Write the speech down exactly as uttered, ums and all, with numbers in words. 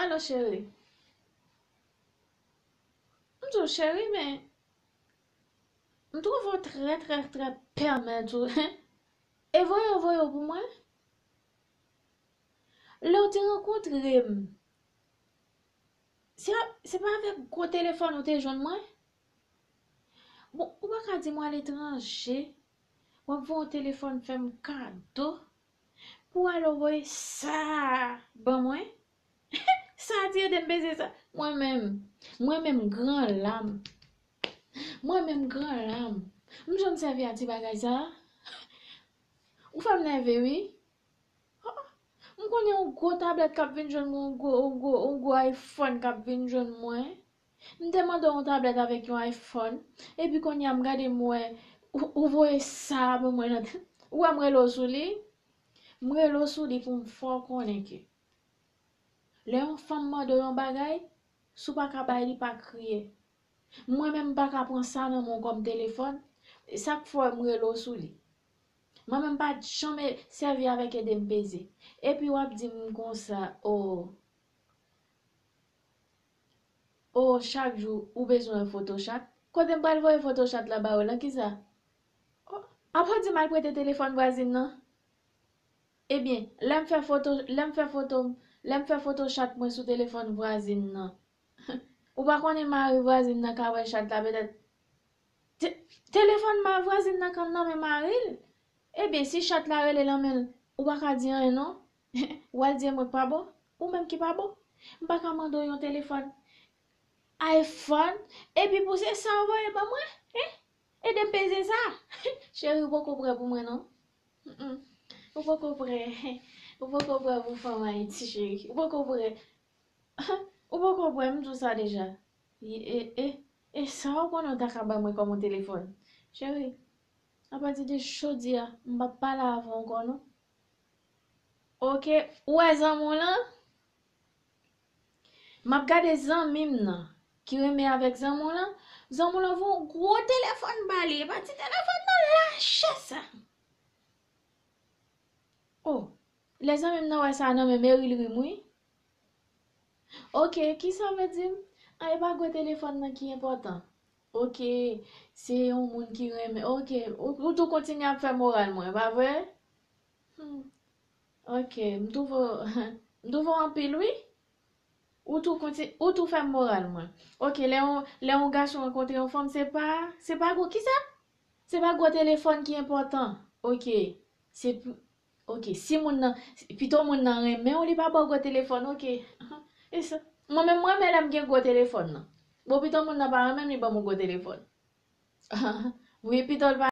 Alo, cheri. M di w, cheri, men m twouve w trè, trè, trè pèmèt ou. E voye w voye w pou mwen? Lè w te rankontre m, se, se pa avèk gwo telefòn ou te jwenn mwen? Bon, ou pa ka di m w aletranje, w ap voye yon telefòn fè m kado pou w al voye sa ban mwen? Sa ti ede m peze sa. Mwen menm, mwen menm gran lam. Mwen menm gran lam. M janm sèvi a ti bagay sa a? Ou fè m nève, wi. Oh, m konnen yon gwo tablèt k ap vin jwenn mwen, yon gwo, yon gwo, yon gwo iPhone k ap vin jwenn mwen. M te mande w yon tablèt avèk yon iPhone. Epi kounye a m gade m wè, ou, ou voye sa ban mwen nan. Ou wè m rele w sou li? M rele w sou li pou m fè w konnen ke lè yon fanm mande w yon bagay, si w pa ka bay li, pa kriye. Mwen menm, m pa ka pran sa nan men w kòm telefòn. Sa k fè m rele w sou li. Mwen menm, m pa t janm sèvi avèk ede m peze. Epi w ap di m konsa, o, o, chak jou ou bezwen yon foto chat. Kote m pral voye foto chat la ba ou lan kisa? O, apa w di m al prete telefòn vwazin nan? Ebyen, lè m fè foto, lè m fè foto, lè m fè foto chat mwen sou telefòn vwazin nan, ou pa konnen mari vwazin nan ka wè chat la petèt. Te-, telefòn ma-, vwazin nan ka nan men mari l. Ebyen, si chat la rele nan men l, ou pa ka di anyen non. W al di e mwen k pa bon? Ou menm ki pa bon? M pa ka mande w yon telefòn iPhone, epi pou se sa w voye ban mwen? Hein? Ede m peze sa. Cheri, ou poko prè pou mwen non. Mm-mm. Ou poko prè. Ou poko prè pou fanm Ayiti, cheri. Ou poko prè. Ou poko prè, m di w sa deja. E, e, e, e sa w konnen w ta ka ban mwen kòm yon telefòn? Cheri, apati de jodi a, m p ap pale avè w ankò non. Oke, ou wè zanmi w lan? M ap gade zanmi m nan ki renmen avèk zanmi w lan. Zanmi w lan voye yon gwo telefòn ba li. E pa ti telefòn nan, lachè sa. Oh, lè zanmi m nan wè sa nan men Merilyn wi. Oke, kisa w vle di m? A, e pa gwo telefòn nan ki enpòtan. Oke, se yon moun ki renmen. Oke, ou, ou tou kontinye ap fè moral mwen, pa vre? Hmm. Oke, m twouve w, m twouve w anpil wi. Ou tou konti-, ou tou fè m moral mwen. Oke, lè yon, lè yon gason rankontre yon fanm, se pa, se pa gwo, kisa? Se pa gwo telefòn ki enpòtan. Oke, se pou, oke, si moun nan, pito moun nan renmen w, li pa ba w gwo telefòn, oke. E sa, mwen menm, mwen renmen lè m gen gwo telefòn nan. Bon, pito moun nan pa renmen m, li ban m yon gwo telefòn. Wi, pito l pa